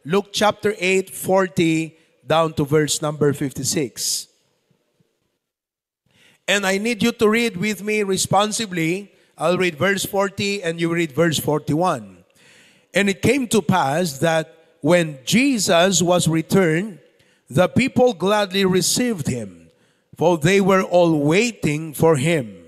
Luke chapter 8, 40 down to verse number 56. And I need you to read with me responsibly. I'll read verse 40 and you read verse 41. And it came to pass that when Jesus was returned, the people gladly received him, for they were all waiting for him.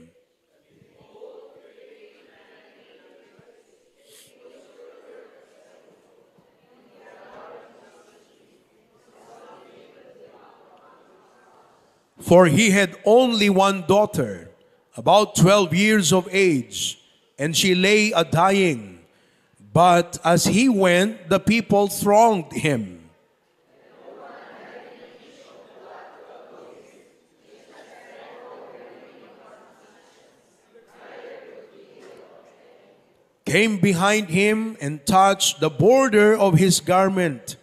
For he had only one daughter, about 12 years of age, and she lay a-dying. But as he went, the people thronged him. Came behind him and touched the border of his garment,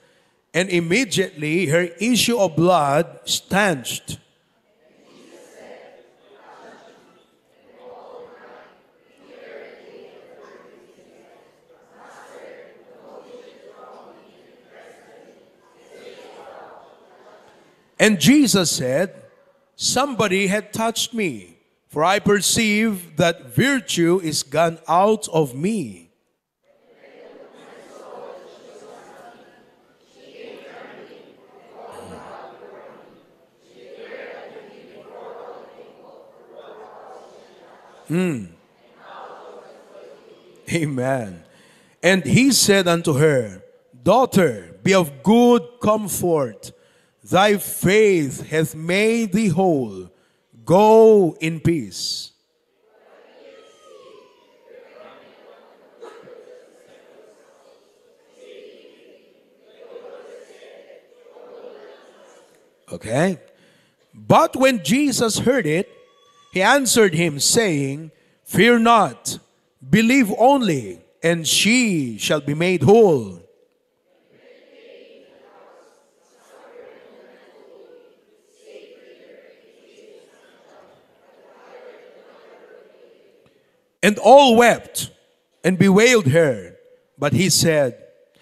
and immediately her issue of blood stanched. And Jesus said, somebody had touched me, for I perceive that virtue is gone out of me. Amen. And he said unto her, Daughter, be of good comfort. Thy faith hath made thee whole. Go in peace. Okay? But when Jesus heard it, he answered him, saying, Fear not, believe only, and she shall be made whole. And all wept and bewailed her. But he said,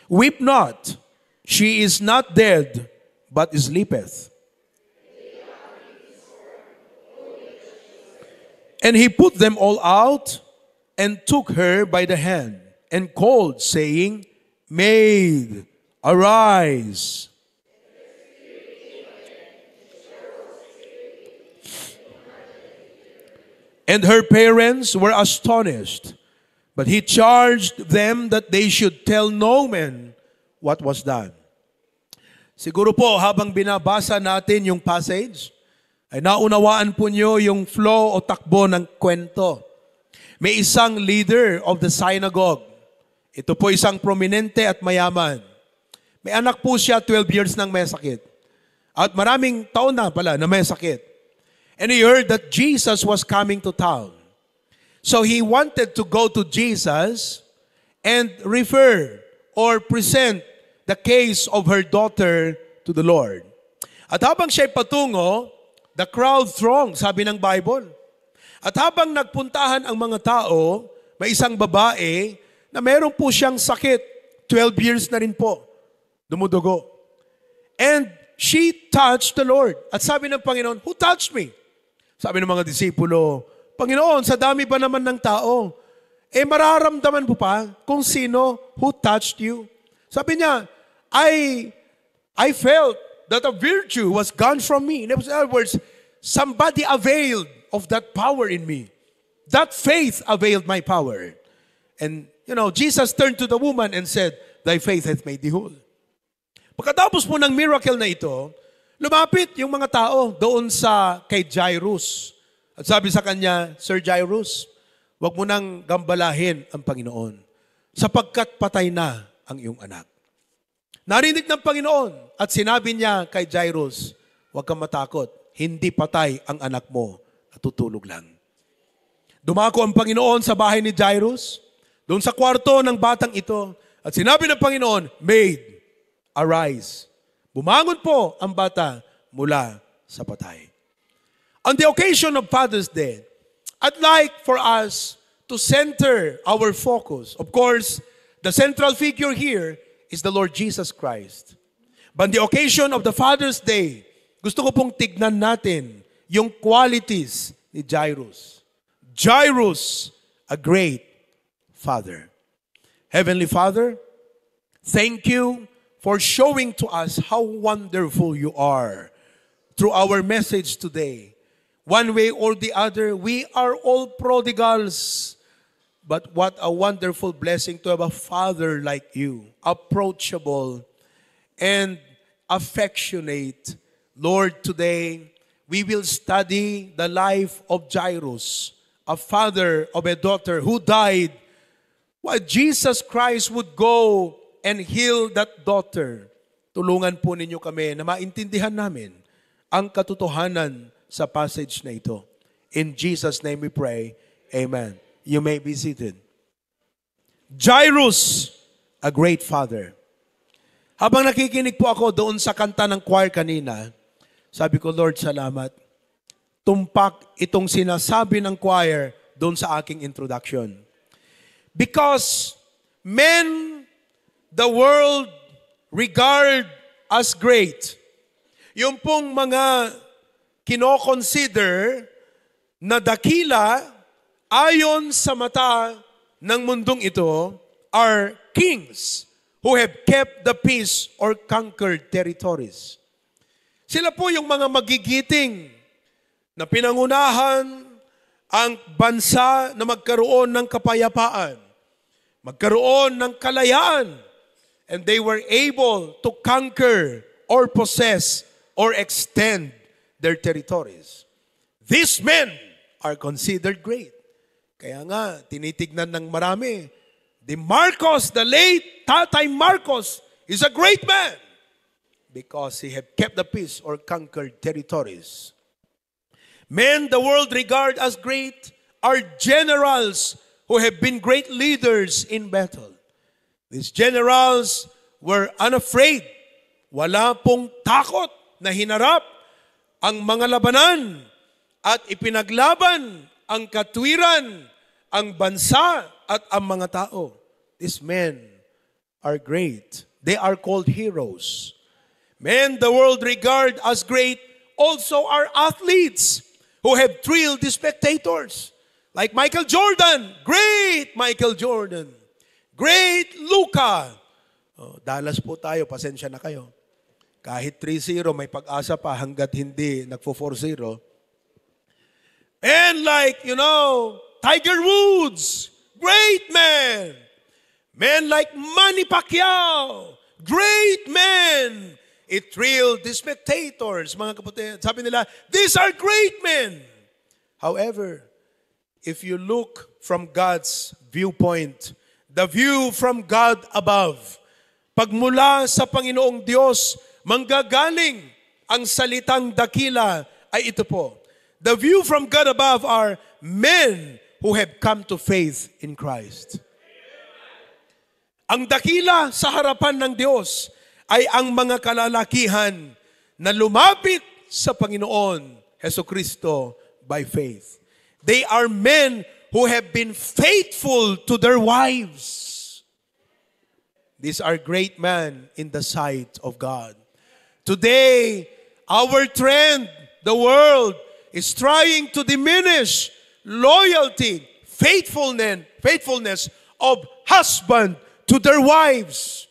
Weep not, she is not dead, but sleepeth. And he put them all out, and took her by the hand, and called, saying, Maid, arise. And her parents were astonished, but he charged them that they should tell no man what was done. Siguro po, habang binabasa natin yung passage, ay naunawaan po nyo yung flow o takbo ng kwento. May isang leader of the synagogue. Ito po isang prominente at mayaman. May anak po siya, 12 years nang may sakit. At maraming taon na pala na may sakit. And he heard that Jesus was coming to town. So he wanted to go to Jesus and refer or present the case of her daughter to the Lord. At habang siya'y patungo, the crowd thronged, sabi ng Bible. At habang nagpuntahan ang mga tao, may isang babae na meron po siyang sakit. 12 years na rin po. Dumudugo. And she touched the Lord. At sabi ng Panginoon, Who touched me? Sabi ng mga disipulo, Panginoon, sa dami ba naman ng tao? Mararamdaman po pa kung sino who touched you. Sabi niya, I felt that a virtue was gone from me. In other words, somebody availed of that power in me. That faith availed my power. And, Jesus turned to the woman and said, Thy faith hath made thee whole. Pagkatapos po ng miracle na ito, lumapit yung mga tao doon kay Jairus. At sabi sa kanya, Sir Jairus, wag mo nang gambalahin ang Panginoon, sapagkat patay na ang iyong anak. Narinig ng Panginoon at sinabi niya kay Jairus, huwag kang matakot, hindi patay ang anak mo, natutulog lang. Dumako ang Panginoon sa bahay ni Jairus, doon sa kwarto ng batang ito, at sinabi ng Panginoon, Maid, arise. Bumangon po ang bata mula sa patay. On the occasion of Father's Day, I'd like for us to center our focus. Of course, the central figure here is the Lord Jesus Christ. But on the occasion of the Father's Day, gusto ko pong tignan natin yung qualities ni Jairus. Jairus, a great father. Heavenly Father, thank you for showing to us how wonderful you are through our message today. One way or the other, we are all prodigals. But what a wonderful blessing to have a father like you, approachable and affectionate. Lord, today we will study the life of Jairus, a father of a daughter who died while Jesus Christ would go and heal that daughter. Tulungan po ninyo kami na maintindihan namin ang katotohanan sa passage na ito. In Jesus' name we pray. Amen. You may be seated. Jairus, a great father. Habang nakikinig po ako doon sa kanta ng choir kanina, sabi ko, Lord, salamat. Tumpak itong sinasabi ng choir doon sa aking introduction. Because men, the world regard as great. Yung pong mga kino-consider na dakila ayon sa mata ng mundong ito are kings who have kept the peace or conquered territories. Sila po yung mga magigiting na pinangunahan ang bansa na magkaroon ng kapayapaan, magkaroon ng kalayaan, and they were able to conquer or possess or extend their territories. These men are considered great. Kaya nga, tinitignan ng marami, the late Tatay Marcos is a great man because he had kept the peace or conquered territories. Men the world regard as great are generals who have been great leaders in battle. These generals were unafraid. Wala pong takot na hinarap ang mga labanan at ipinaglaban ang katwiran, ang bansa at ang mga tao. These men are great. They are called heroes. Men the world regard as great also are athletes who have thrilled the spectators. Like Michael Jordan, great Michael Jordan. Great Luka. Oh, Dallas po tayo, pasensya na kayo. Kahit 3-0, may pag-asa pa hanggat hindi nagfo-4-0. And like, Tiger Woods, great man. Men like Manny Pacquiao, great men. It thrilled the spectators, mga kapatid. Sabi nila, these are great men. However, if you look from God's viewpoint, the view from God above, pagmula sa Panginoong Diyos, manggagaling ang salitang dakila ay ito po. The view from God above are men who have come to faith in Christ. Ang dakila sa harapan ng Diyos ay ang mga kalalakihan na lumapit sa Panginoon Hesukristo by faith. They are men who have been faithful to their wives. These are great men in the sight of God. Today, our trend, the world, is trying to diminish loyalty, faithfulness of husband to their wives.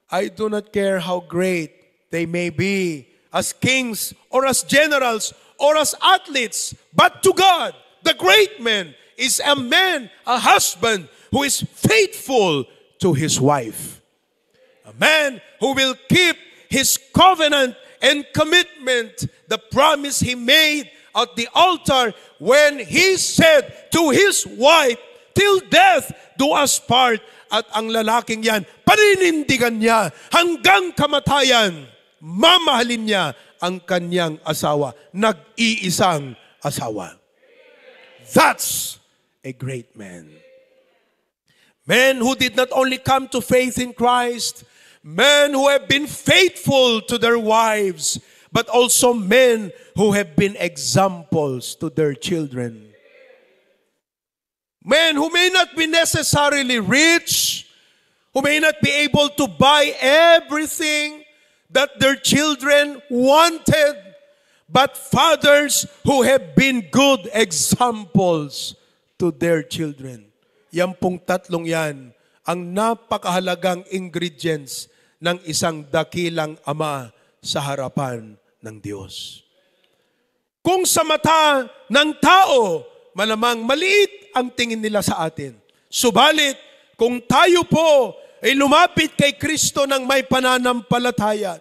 I do not care how great they may be as kings or as generals or as athletes, but to God, the great man is a man, a husband who is faithful to his wife. A man who will keep his covenant and commitment, the promise he made at the altar when he said to his wife, till death do us part. At ang lalaking yan, paninindigan niya hanggang kamatayan, mamahalin niya ang kanyang asawa, nag-iisang asawa. That's a great man. Men who did not only come to faith in Christ, men who have been faithful to their wives, but also men who have been examples to their children. Men who may not be necessarily rich, who may not be able to buy everything that their children wanted, but fathers who have been good examples to their children. Yan pong tatlong yan ang napakahalagang ingredients ng isang dakilang ama sa harapan ng Diyos. Kung sa mata ng tao, malamang maliit ang tingin nila sa atin. Subalit, kung tayo po ay lumapit kay Kristo ng may pananampalataya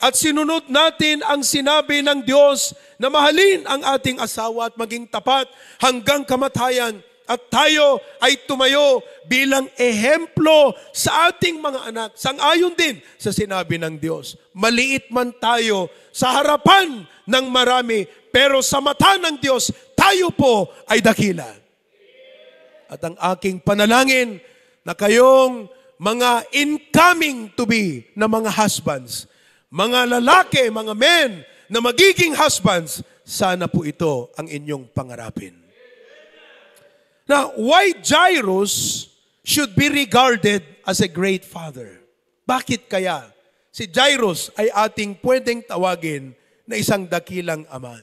at sinunod natin ang sinabi ng Diyos na mahalin ang ating asawa at maging tapat hanggang kamatayan, at tayo ay tumayo bilang ehemplo sa ating mga anak, sang-ayon din sa sinabi ng Diyos. Maliit man tayo sa harapan ng marami, pero sa mata ng Diyos, tayo po ay dakila. At ang aking panalangin na kayong mga incoming to be na mga husbands, mga lalaki, mga men na magiging husbands, sana po ito ang inyong pangarapin. Now, why Jairus should be regarded as a great father? Bakit kaya si Jairus ay ating pwedeng tawagin na isang dakilang ama?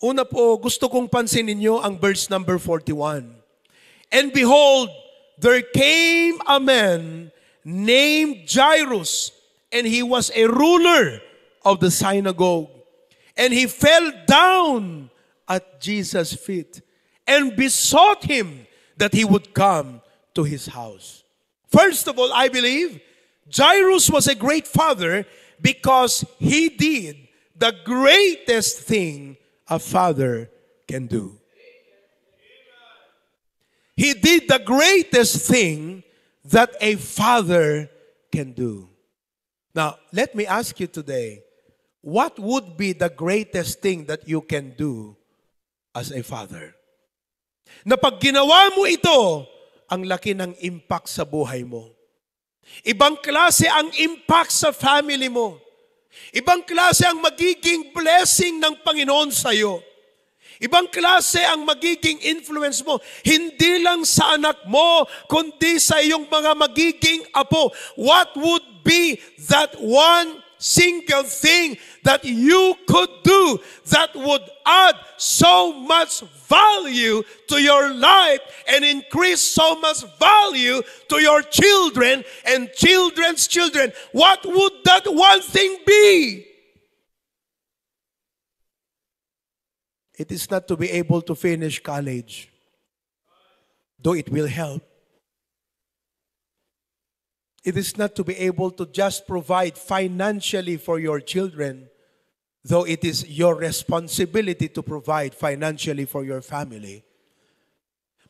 Una po, gusto kong pansinin niyo ang verse number 41. And behold, there came a man named Jairus, and he was a ruler of the synagogue. And he fell down at Jesus' feet and besought him that he would come to his house. First of all, I believe Jairus was a great father because he did the greatest thing a father can do. He did the greatest thing that a father can do. Now, let me ask you today, what would be the greatest thing that you can do as a father? Na pag ginawa mo ito, ang laki ng impact sa buhay mo. Ibang klase ang impact sa family mo. Ibang klase ang magiging blessing ng Panginoon sa iyo. Ibang klase ang magiging influence mo, hindi lang sa anak mo, kundi sa iyong mga magiging apo. What would be that one single thing that you could do that would add so much value to your life and increase so much value to your children and children's children? What would that one thing be? It is not to be able to finish college, though it will help. It is not to be able to just provide financially for your children, though it is your responsibility to provide financially for your family.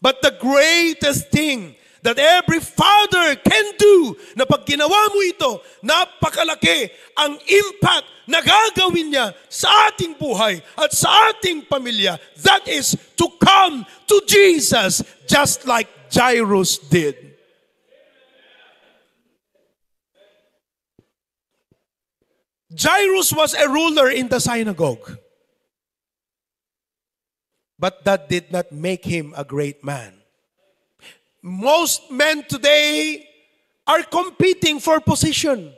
But the greatest thing that every father can do, na pag ginawa mo ito, napakalaki ang impact na gagawin niya sa ating buhay at sa ating pamilya. That is to come to Jesus just like Jairus did. Jairus was a ruler in the synagogue. But that did not make him a great man. Most men today are competing for position.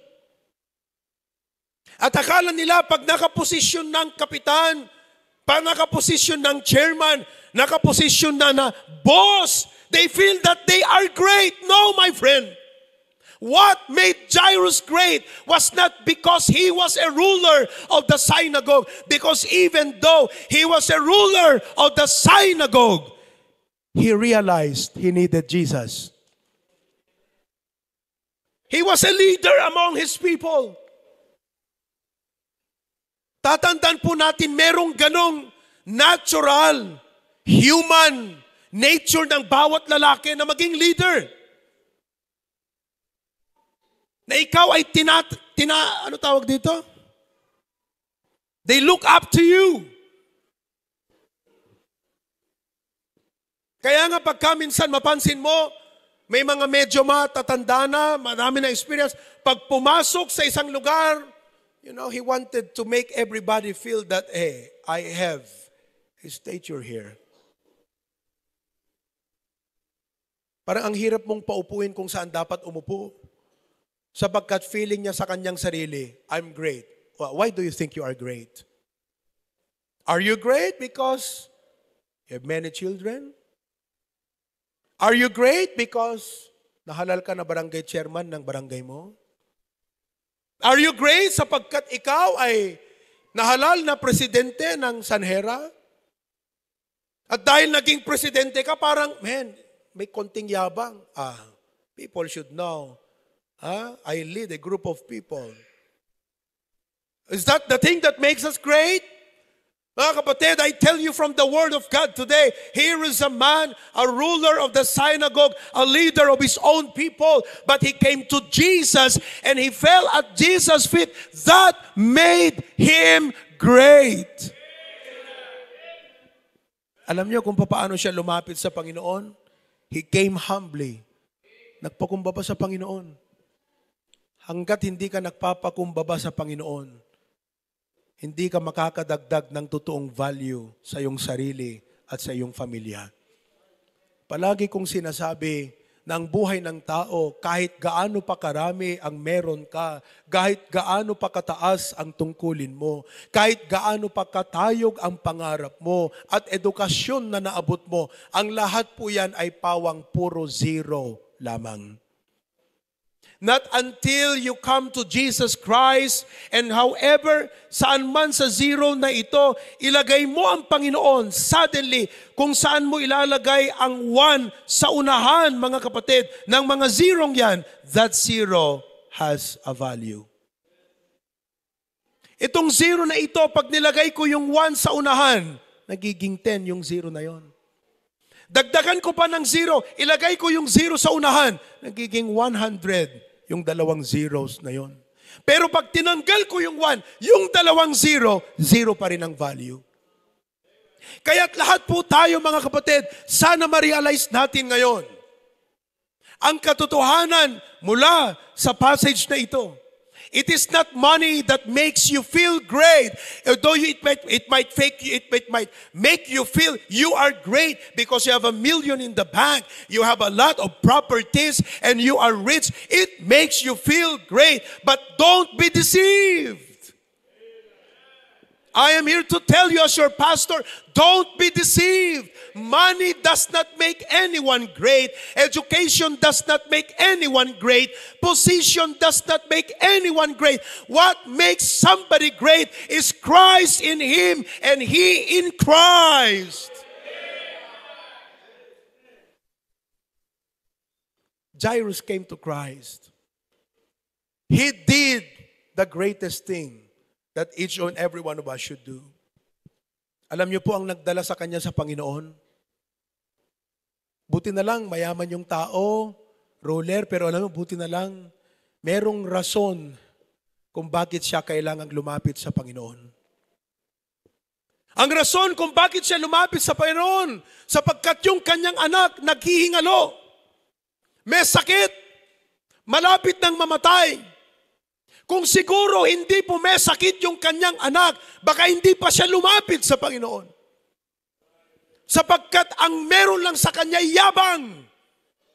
At akala nila pag nakaposisyon ng kapitan, pag nakaposisyon ng chairman, nakaposisyon na boss, they feel that they are great. No, my friend. What made Jairus great was not because he was a ruler of the synagogue, because even though he was a ruler of the synagogue, he realized he needed Jesus. He was a leader among his people. Tatandaan po natin, merong ganong natural, human nature ng bawat lalaki na maging leader. Na ikaw ay ano tawag dito? They look up to you. Kaya nga pagka minsan mapansin mo, may mga medyo matatanda na, marami na experience. Pag pumasok sa isang lugar, he wanted to make everybody feel that, hey, I have a stature here. Parang ang hirap mong paupuin kung saan dapat umupo. Sapagkat feeling niya sa kanyang sarili, I'm great. Why do you think you are great? Are you great because you have many children? Are you great because nahalal ka na barangay chairman ng barangay mo? Are you great sapagkat ikaw ay nahalal na presidente ng Sanhera? At dahil naging presidente ka, parang, may konting yabang. People should know. I lead a group of people. Is that the thing that makes us great? Mga kapatid, I tell you from the Word of God today, here is a man, a ruler of the synagogue, a leader of his own people, but he came to Jesus and he fell at Jesus' feet. That made him great. Alam niyo kung paano siya lumapit sa Panginoon? He came humbly. Nagpakumbaba sa Panginoon. Hanggat hindi ka nagpapakumbaba sa Panginoon, hindi ka makakadagdag ng totoong value sa iyong sarili at sa iyong pamilya. Palagi kong sinasabi na ang buhay ng tao, kahit gaano pa karami ang meron ka, kahit gaano pa kataas ang tungkulin mo, kahit gaano pa katayog ang pangarap mo, at edukasyon na naabot mo, ang lahat po yan ay pawang puro zero lamang. Not until you come to Jesus Christ, and however, saan man sa zero na ito, ilagay mo ang Panginoon, suddenly, kung saan mo ilalagay ang one sa unahan, mga kapatid, ng mga zerong yan, that zero has a value. Itong zero na ito, pag nilagay ko yung one sa unahan, nagiging 10 yung zero na yon. Dagdagan ko pa ng zero, ilagay ko yung zero sa unahan, nagiging 100 yung dalawang zeros na yon. Pero pag tinanggal ko yung 1, yung dalawang zero, zero pa rin ang value. Kaya't lahat po tayo mga kapatid, sana ma-realize natin ngayon ang katotohanan mula sa passage na ito. It is not money that makes you feel great. Although it might make you feel you are great because you have $1 million in the bank, you have a lot of properties, and you are rich. It makes you feel great. But don't be deceived. I am here to tell you as your pastor, don't be deceived. Money does not make anyone great. Education does not make anyone great. Position does not make anyone great. What makes somebody great is Christ in him and he in Christ. Jairus came to Christ. He did the greatest thing that each and every one of us should do. Alam niyo po ang nagdala sa kanya sa Panginoon? Buti na lang, mayaman yung tao, ruler, pero alam mo, buti na lang, merong rason kung bakit siya kailangang lumapit sa Panginoon. Ang rason kung bakit siya lumapit sa Panginoon, sapagkat yung kanyang anak naghihingalo, may sakit, malapit ng mamatay. Kung siguro hindi po may sakit yung kanyang anak, baka hindi pa siya lumapit sa Panginoon. Sapagkat ang meron lang sa kanya yabang.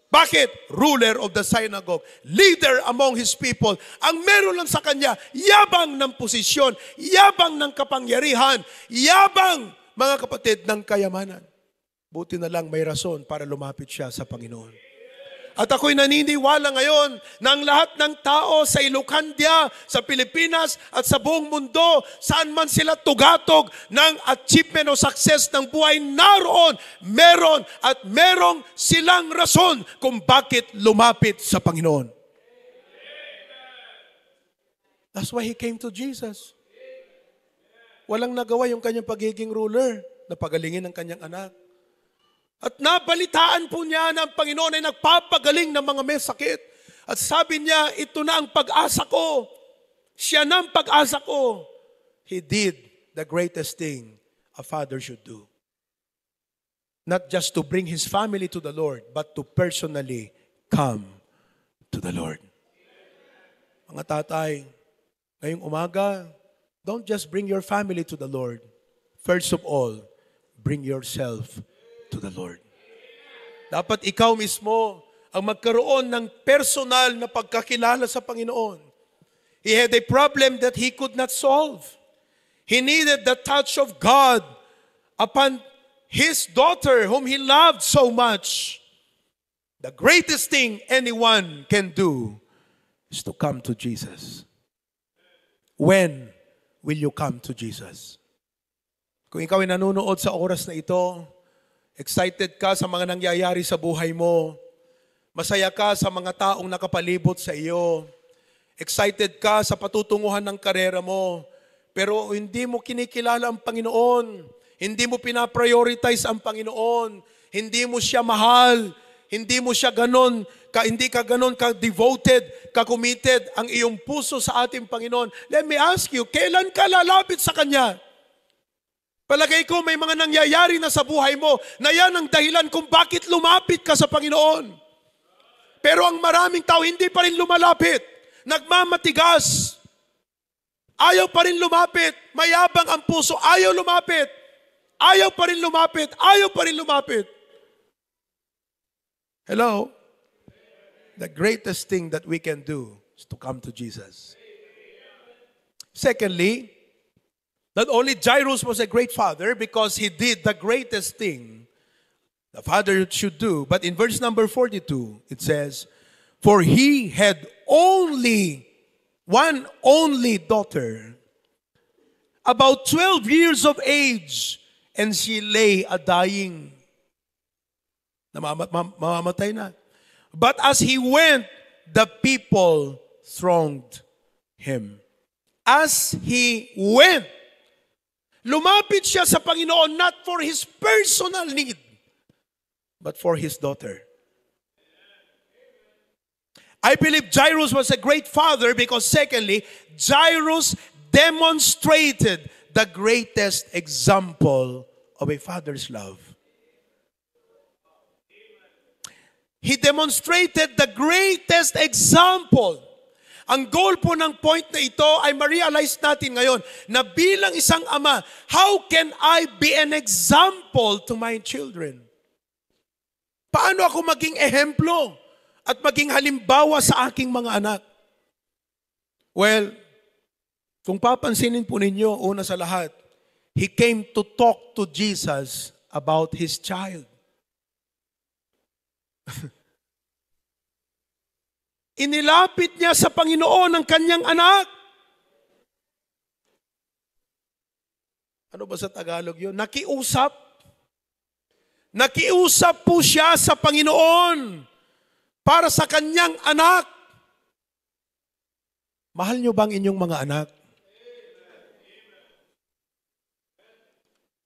Bakit? Ruler of the synagogue, leader among his people. Ang meron lang sa kanya, yabang ng posisyon, yabang ng kapangyarihan, yabang, mga kapatid, ng kayamanan. Buti na lang may rason para lumapit siya sa Panginoon. At ako'y naniniwala ngayon na ang lahat ng tao sa Ilocandia, sa Pilipinas at sa buong mundo, saan man sila tugatog ng achievement o success ng buhay, naroon, meron at merong silang rason kung bakit lumapit sa Panginoon. That's why he came to Jesus. Walang nagawa yung kanyang pagiging ruler na pagalingin ang kanyang anak. At nabalitaan po niya na ang Panginoon ay nagpapagaling ng mga may sakit. At sabi niya, ito na ang pag-asa ko. Siya na ang pag-asa ko. He did the greatest thing a father should do. Not just to bring his family to the Lord, but to personally come to the Lord. Mga tatay, ngayong umaga, don't just bring your family to the Lord. First of all, bring yourself to the Lord. Dapat ikaw mismo ang magkaroon ng personal na pagkakilala sa Panginoon. He had a problem that he could not solve. He needed the touch of God upon his daughter whom he loved so much. The greatest thing anyone can do is to come to Jesus. When will you come to Jesus? Kung ikaw ay nanonood sa oras na ito, excited ka sa mga nangyayari sa buhay mo, masaya ka sa mga taong nakapalibot sa iyo, excited ka sa patutunguhan ng karera mo, pero hindi mo kinikilala ang Panginoon, hindi mo pinaprioritize ang Panginoon, hindi mo siya mahal, hindi mo siya hindi ka ganon ka-devoted, ka-committed ang iyong puso sa ating Panginoon. Let me ask you, kailan ka lalapit sa Kanya? Palagay ko may mga nangyayari na sa buhay mo na yan ang dahilan kung bakit lumapit ka sa Panginoon. Pero ang maraming tao hindi pa rin lumalapit. Nagmamatigas. Ayaw pa rin lumapit. Mayabang ang puso. Ayaw lumapit. Ayaw pa rin lumapit. Ayaw pa rin lumapit. Hello? The greatest thing that we can do is to come to Jesus. Secondly, not only Jairus was a great father because he did the greatest thing the father should do, but in verse number 42, it says, for he had one only daughter, about 12 years of age, and she lay a-dying. Mamamatay na. But as he went, the people thronged him. As he went, lumapit siya sa Panginoon not for his personal need, but for his daughter. I believe Jairus was a great father because secondly, Jairus demonstrated the greatest example of a father's love. He demonstrated the greatest example. Ang goal po ng point na ito ay ma-realize natin ngayon na bilang isang ama, how can I be an example to my children? Paano ako maging ehemplo at maging halimbawa sa aking mga anak? Well, kung papansinin po ninyo, una sa lahat, he came to talk to Jesus about his child. Inilapit niya sa Panginoon ang kanyang anak. Ano ba sa Tagalog yun? Nakiusap. Nakiusap po siya sa Panginoon para sa kanyang anak. Mahal niyo bang inyong mga anak?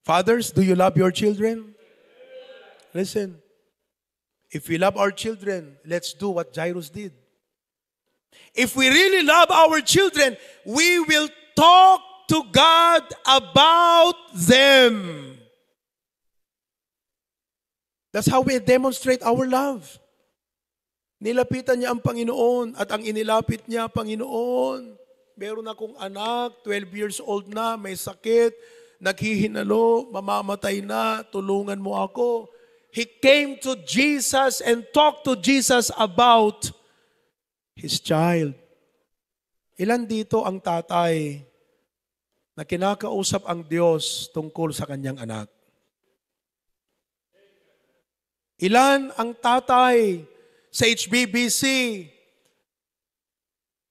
Fathers, do you love your children? Listen, if we love our children, let's do what Jairus did. If we really love our children, we will talk to God about them. That's how we demonstrate our love. Nilapitan niya ang Panginoon at ang inilapit niya, Panginoon, meron akong anak, 12 years old na, may sakit, naghihinalo, mamamatay na, tulungan mo ako. He came to Jesus and talked to Jesus about his child. Ilan dito ang tatay na kinakausap ang Diyos tungkol sa kanyang anak? Ilan ang tatay sa HBBC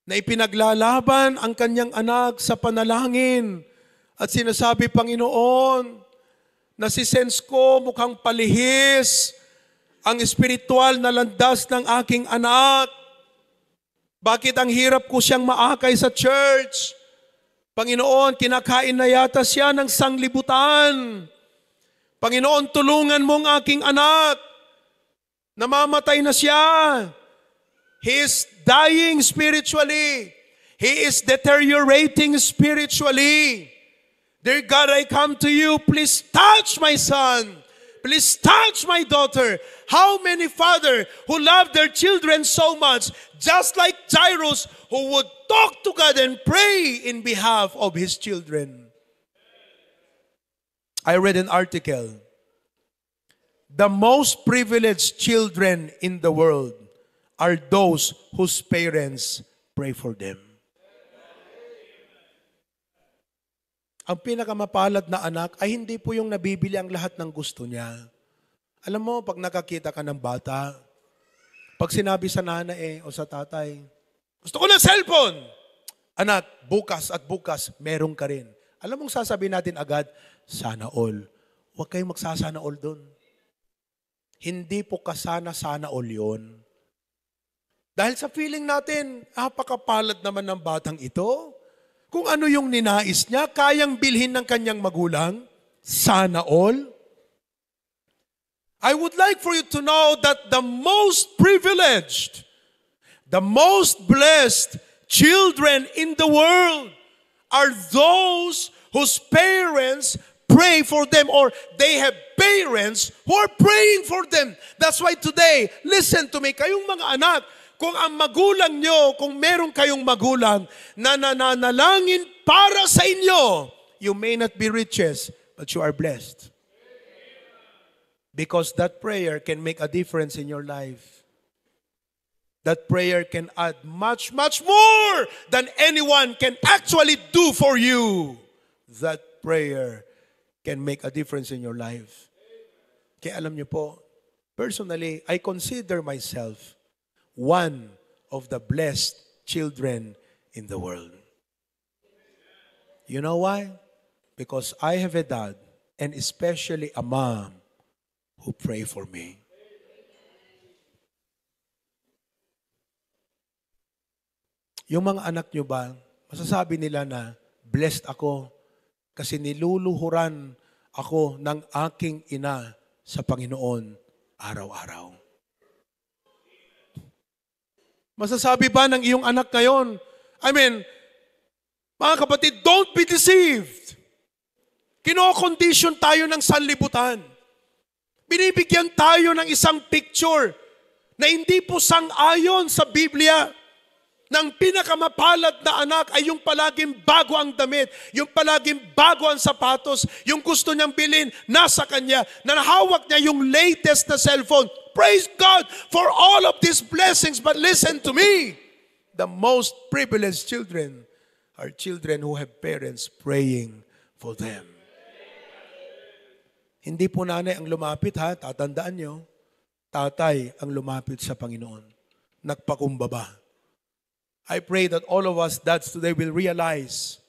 na ipinaglalaban ang kanyang anak sa panalangin at sinasabi, Panginoon, nasisense ko mukhang palihis ang espiritual na landas ng aking anak. Bakit ang hirap ko siyang maakay sa church? Panginoon, kinakain na yata siya ng sanglibutan. Panginoon, tulungan mo ang aking anak. Namamatay na siya. He is dying spiritually. He is deteriorating spiritually. Dear God, I come to you. Please touch my son. Please touch my daughter. How many fathers who love their children so much, just like Jairus, who would talk to God and pray in behalf of his children? I read an article The most privileged children in the world are those whose parents pray for them. Ang pinakamapalad na anak ay hindi po yung nabibili ang lahat ng gusto niya. Alam mo, pag nakakita ka ng bata, pag sinabi sa nanay o sa tatay, gusto ko ng cellphone! Anak, bukas at bukas, meron ka rin. Alam mong sasabihin natin agad, sana all. Huwag kayong magsasana all doon. Hindi po kasana-sana all yun. Dahil sa feeling natin, napakapalad naman ng batang ito. Kung ano yung ninais niya, kayang bilhin ng kanyang magulang, sana all. I would like for you to know that the most privileged, the most blessed children in the world are those whose parents pray for them, or they have parents who are praying for them. That's why today, listen to me, kayong mga anak, kung ang magulang nyo, kung meron kayong magulang na nananalangin para sa inyo, you may not be riches, but you are blessed. Because that prayer can make a difference in your life. That prayer can add much, much more than anyone can actually do for you. That prayer can make a difference in your life. Kaya alam niyo po, personally, I consider myself one of the blessed children in the world. You know why? Because I have a dad, and especially a mom, who pray for me. Yung mga anak nyo ba, masasabi nila na, blessed ako kasi niluluhuran ako ng aking ina sa Panginoon araw-araw. Masasabi ba ng iyong anak ngayon? Mga kapatid, don't be deceived. Kino-condition tayo ng sanlibutan. Binibigyan tayo ng isang picture na hindi po sang-ayon sa Biblia. Nang pinakamapalad na anak ay yung palaging bago ang damit, yung palaging bago ang sapatos, yung gusto niyang bilhin, nasa kanya, na nahawak niya yung latest na cellphone. Praise God for all of these blessings, but listen to me. The most privileged children are children who have parents praying for them. Hindi po nanay ang lumapit, ha? Tatandaan nyo. Tatay ang lumapit sa Panginoon. Nagpakumbaba. I pray that all of us dads today will realize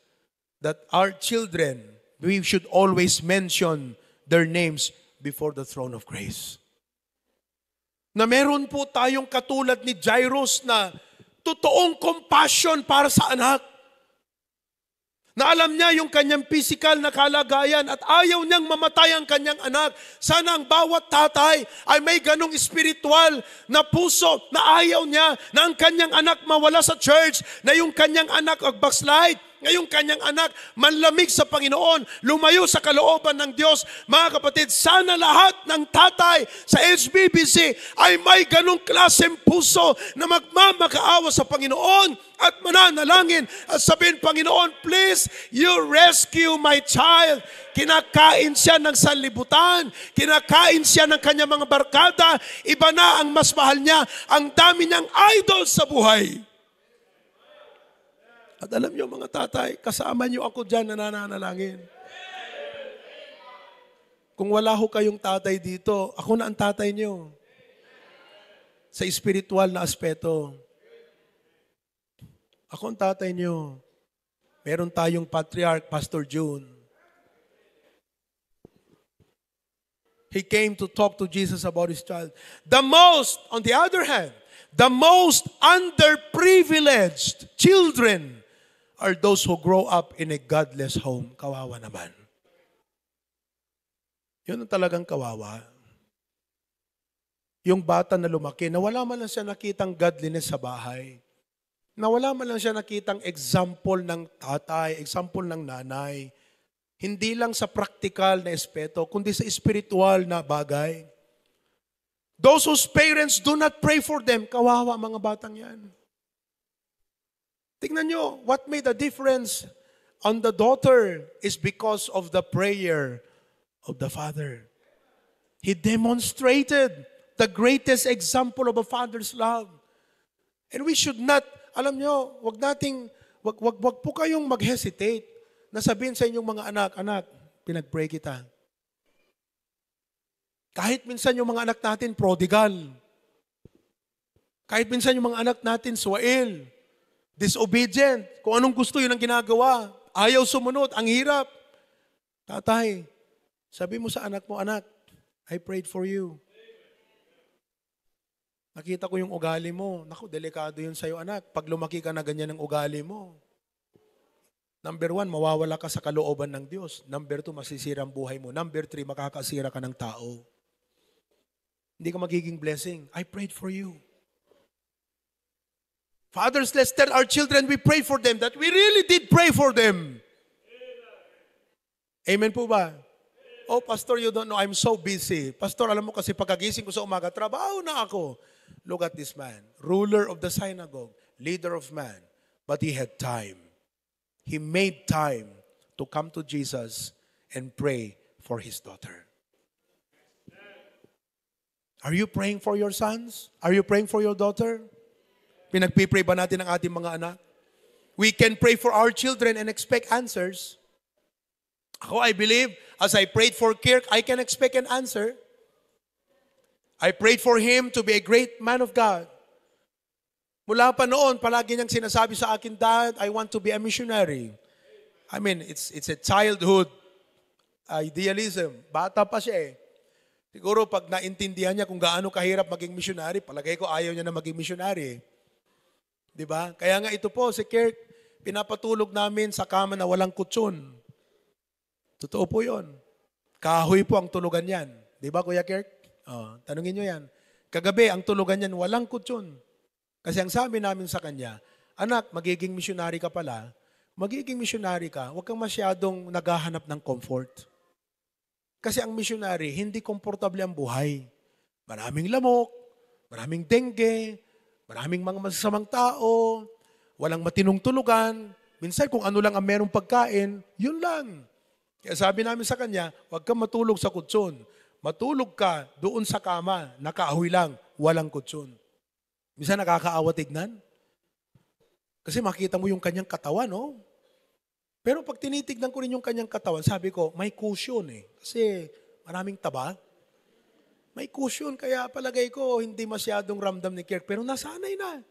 that our children, we should always mention their names before the throne of grace. Na meron po tayong katulad ni Jairus na totoong compassion para sa anak. Na alam niya yung kanyang physical na kalagayan at ayaw niyang mamatay ang kanyang anak. Sana ang bawat tatay ay may ganong espiritual na puso na ayaw niya na ang kanyang anak mawala sa church, na yung kanyang anak mag-backslide, ngayong kanyang anak manlamig sa Panginoon, lumayo sa kalooban ng Diyos. Mga kapatid, sana lahat ng tatay sa HBBC ay may ganong klaseng puso na magmamakaawa sa Panginoon at mananalangin at sabihin, Panginoon, please, you rescue my child. Kinakain siya ng sanlibutan, kinakain siya ng kanyang mga barkada, iba na ang mas mahal niya, ang dami niyang idol sa buhay. At alam niyo mga tatay, kasama niyo ako dyan na nananalangin. Kung wala ho kayong tatay dito, ako na ang tatay niyo. Sa espiritual na aspeto. Ako ang tatay niyo. Meron tayong patriarch, Pastor June. He came to talk to Jesus about his child. On the other hand, the most underprivileged children are those who grow up in a godless home. Kawawa naman. Yun ang talagang kawawa. Yung bata na lumaki, na wala man lang siya nakitang godliness sa bahay. Na wala man lang siya nakitang example ng tatay, example ng nanay. Hindi lang sa practical na espeto, kundi sa spiritual na bagay. Those whose parents do not pray for them, kawawa mga batang yan. Tingnan nyo, what made a difference on the daughter is because of the prayer of the father. He demonstrated the greatest example of a father's love. And we should not, alam nyo, wag po kayong mag-hesitate na sabihin sa inyong mga anak, pinag-pray kita. Kahit minsan yung mga anak natin, prodigal. Kahit minsan yung mga anak natin, swail, disobedient. Kung anong gusto, yun ang ginagawa. Ayaw sumunod, ang hirap. Tatay, sabi mo sa anak mo, anak, I prayed for you. Nakita ko yung ugali mo. Naku, delikado yun sa'yo, anak. Pag lumaki ka na ganyan ang ugali mo. Number 1, mawawala ka sa kalooban ng Diyos. Number 2, masisira ang buhay mo. Number 3, makakasira ka ng tao. Hindi ka magiging blessing. I prayed for you. Fathers, let's tell our children we pray for them, that we really did pray for them. Amen po ba? Oh, Pastor, you don't know, I'm so busy. Pastor, alam mo kasi pagkagising ko sa umaga, trabaho na ako. Look at this man, ruler of the synagogue, leader of man, but he had time. He made time to come to Jesus and pray for his daughter. Are you praying for your sons? Are you praying for your daughter? Pinagpipray ba natin ang ating mga anak? We can pray for our children and expect answers. Ako, I believe, as I prayed for Kirk, I can expect an answer. I prayed for him to be a great man of God. Mula pa noon, palagi niyang sinasabi sa akin, Dad, I want to be a missionary. I mean, it's a childhood idealism. Bata pa siya eh. Siguro pag naintindihan niya kung gaano kahirap maging missionary, palagay ko ayaw niya na maging missionary. Diba? Kaya nga ito po, si Kirk, pinapatulog namin sa kama na walang kutsyon. Totoo po yun. Kahoy po ang tulugan yan. Diba, Kuya Kirk? Tanungin niyo yan. Kagabi, ang tulugan yan, walang kutsyon. Kasi ang sabi namin sa kanya, anak, magiging missionary ka pala. Magiging missionary ka, huwag kang masyadong naghahanap ng comfort. Kasi ang missionary, hindi komportable ang buhay. Maraming lamok, maraming dengue, maraming mga masasamang tao, walang matinong tulugan. Minsan kung ano lang ang merong pagkain, yun lang. Kaya sabi namin sa kanya, huwag kang matulog sa kutsyon. Matulog ka doon sa kama, nakaahoy lang, walang kutsyon. Minsan nakakaawa tignan. Kasi makita mo yung kanyang katawan, no? Pero pag tinitignan ko rin yung kanyang katawan, sabi ko, may cushion eh. Kasi maraming taba. May cushion, kaya palagay ko, hindi masyadong ramdam ni Kirk. Pero nasanay na.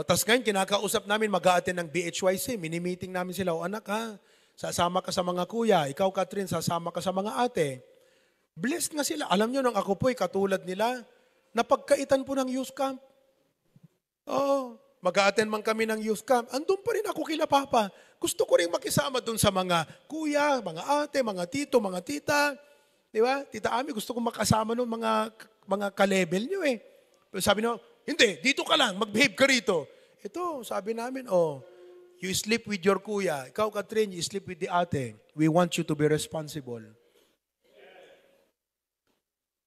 Tapos ngayon, kinakausap namin, mag-a-attend ng BHYC. Mini-meeting namin sila, o anak ha, sasama ka sa mga kuya. Ikaw, Catherine, sasama ka sa mga ate. Blessed nga sila. Alam nyo, nang ako po'y katulad nila, napagkaitan po ng youth camp. Oo. Mag-a-attend man kami ng youth camp, andun pa rin ako kila Papa. Gusto ko rin makisama dun sa mga kuya, mga ate, mga tito, mga tita. Di ba? Tita Ami, gusto ko makasama nun mga ka-level nyo eh. Pero sabi nyo, hindi, dito ka lang, mag-behave ka rito. Ito, sabi namin, you sleep with your kuya. Ikaw, Catherine, you sleep with the ate. We want you to be responsible.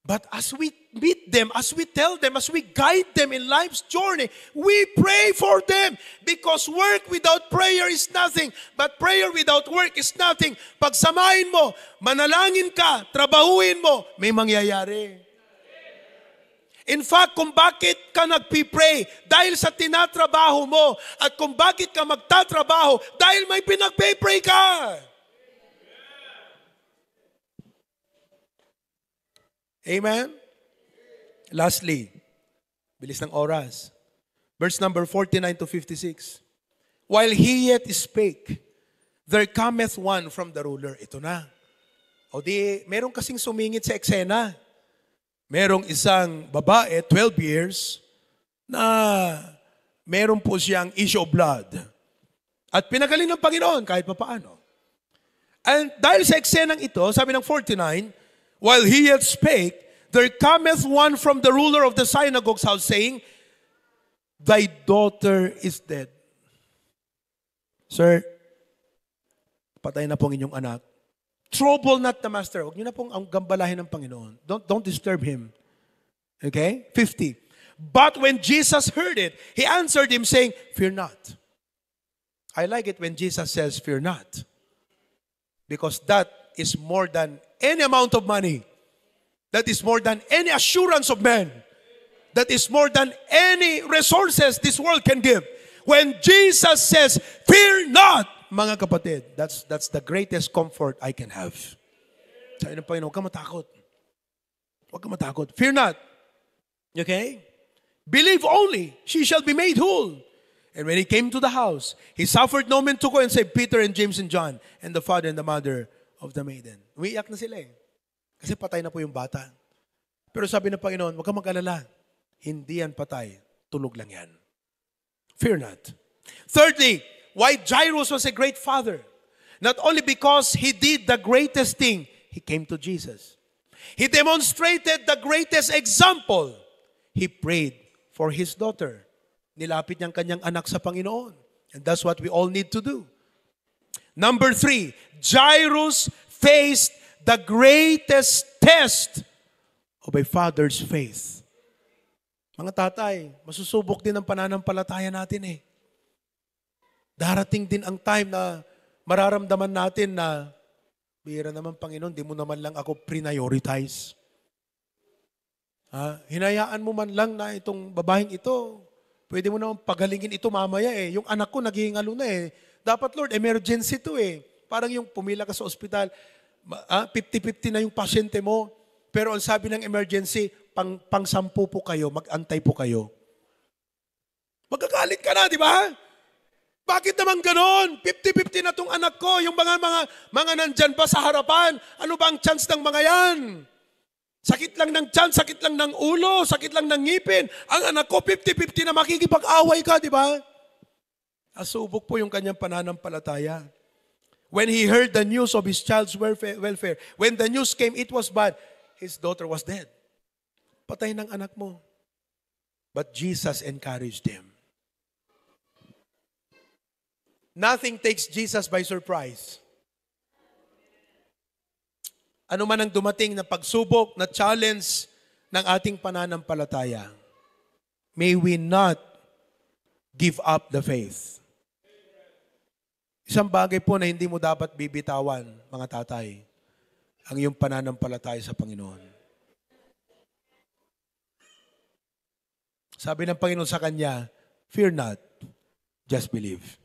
But as we meet them, as we tell them, as we guide them in life's journey, we pray for them. Because work without prayer is nothing. But prayer without work is nothing. Pagsamahin mo, manalangin ka, trabahuin mo, may mangyayari. In fact, kung bakit ka nagpipray, dahil sa tinatrabaho mo, at kung bakit ka magtatrabaho, dahil may pinagpipray ka. Amen? Lastly, bilis ng oras. Verse number 49 to 56. While he yet spake, there cometh one from the ruler. Ito na. O di, meron kasing sumingit sa eksena. Merong isang babae, 12 years, na meron po siyang issue of blood. At pinagaling ng Panginoon kahit papaano. And dahil sa eksenang ito, sabi ng 49, while he yet spake, there cometh one from the ruler of the synagogue's house, saying, thy daughter is dead. Sir, patay na pong inyong anak. Trouble not the master. Huwag niyo na pong ang gambalahin ng Panginoon. Don't disturb him. Okay? 50. But when Jesus heard it, he answered him saying, fear not. I like it when Jesus says, fear not. Because that is more than any amount of money. That is more than any assurance of men. That is more than any resources this world can give. When Jesus says, fear not, mga kapatid, that's the greatest comfort I can have. Sabi ng Panginoon, huwag ka matakot. Huwag ka matakot. Fear not. Okay? Believe only, she shall be made whole. And when he came to the house, he suffered no man to go and save Peter and James and John and the father and the mother of the maiden. Umiiyak na sila eh. Kasi patay na po yung bata. Pero sabi ng Panginoon, huwag ka mag-alala. Hindi yan patay. Tulog lang yan. Fear not. Thirdly, why Jairus was a great father. Not only because he did the greatest thing, he came to Jesus. He demonstrated the greatest example. He prayed for his daughter. Nilapit niyang kanyang anak sa Panginoon. And that's what we all need to do. Number 3, Jairus faced the greatest test of a father's faith. Mga tatay, masusubok din ang pananampalataya natin eh. Darating din ang time na mararamdaman natin na, bihira naman Panginoon, di mo naman lang ako prioritize. Hinayaan mo man lang na itong babaeng ito, pwede mo naman pagalingin ito mamaya eh. Yung anak ko naghihingalo na eh. Dapat Lord, emergency to eh. Parang yung pumila ka sa ospital, 50-50 na yung pasyente mo. Pero ang sabi ng emergency, pang-10 po kayo, mag-antay po kayo. Magkakalit ka na, di ba? Bakit naman ganon? 50-50 na tong anak ko, yung mga nandyan pa sa harapan. Ano ba ang chance ng mga yan? Sakit lang ng tiyan, sakit lang ng ulo, sakit lang ng ngipin. Ang anak ko, 50-50 na makikipag-away ka, di ba? Asubok po yung kanyang pananampalataya. When he heard the news of his child's welfare, when the news came, it was bad. His daughter was dead. Patay ng anak mo. But Jesus encouraged him. Nothing takes Jesus by surprise. Ano man ang dumating na pagsubok, na challenge ng ating pananampalataya, may we not give up the faith. Isang bagay po na hindi mo dapat bibitawan, mga tatay, ang iyong pananampalataya sa Panginoon. Sabi ng Panginoon sa kanya, fear not, just believe.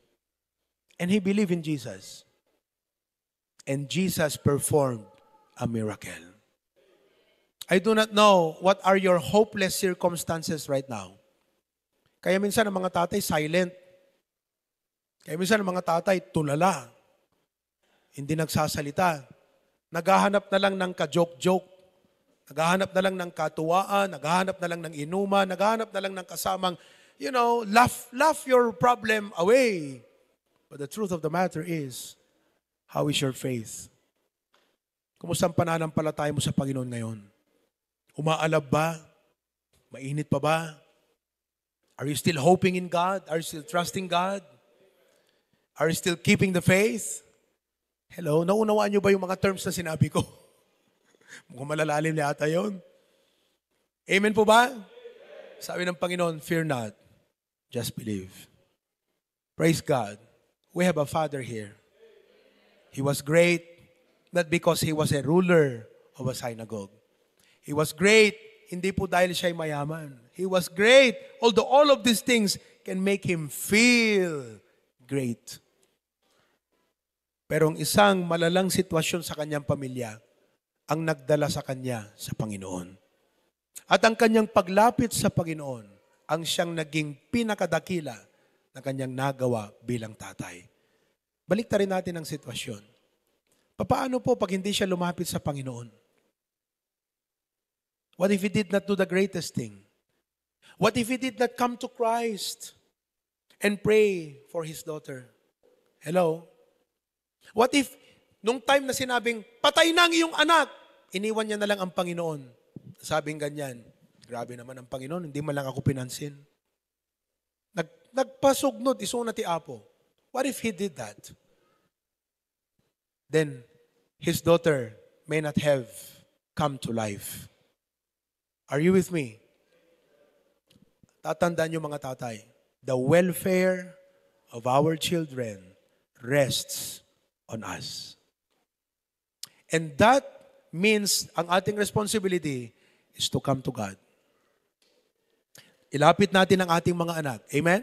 And he believed in Jesus. And Jesus performed a miracle. I do not know what are your hopeless circumstances right now. Kaya minsan ang mga tatay silent. Kaya minsan ang mga tatay tulala. Hindi nagsasalita. Naghahanap na lang ng ka-joke-joke. Naghahanap na lang ng katuwaan. Naghahanap na lang ng inuman. Naghahanap na lang ng kasamang, laugh your problem away. But the truth of the matter is, how is your faith? Kumusta ang pananampalataya mo sa Panginoon ngayon? Umaalab ba? Mainit pa ba? Are you still hoping in God? Are you still trusting God? Are you still keeping the faith? Hello? Naunawaan niyo ba yung mga terms na sinabi ko? Mukhang malalalim yata yun. Amen po ba? Sabi ng Panginoon, fear not, just believe. Praise God. We have a father here. He was great, not because he was a ruler of a synagogue. He was great, hindi po dahil siya'y mayaman. He was great, although all of these things can make him feel great. Pero ang isang malalang sitwasyon sa kanyang pamilya, ang nagdala sa kanya sa Panginoon. At ang kanyang paglapit sa Panginoon, ang siyang naging pinakadakila na kanyang nagawa bilang tatay. Baliktarin natin ang sitwasyon. Paano po pag hindi siya lumapit sa Panginoon? What if he did not do the greatest thing? What if he did not come to Christ and pray for his daughter? Hello? What if, nung time na sinabing, patay na ang iyong anak, iniwan niya na lang ang Panginoon. Sabing ganyan, grabe naman ang Panginoon, hindi man lang ako pinansin. Nagpasugnod, isuna ti Apo. What if he did that? Then, his daughter may not have come to life. Are you with me? Tatandaan niyo mga tatay, the welfare of our children rests on us. And that means ang ating responsibility is to come to God. Ilapit natin ang ating mga anak. Amen?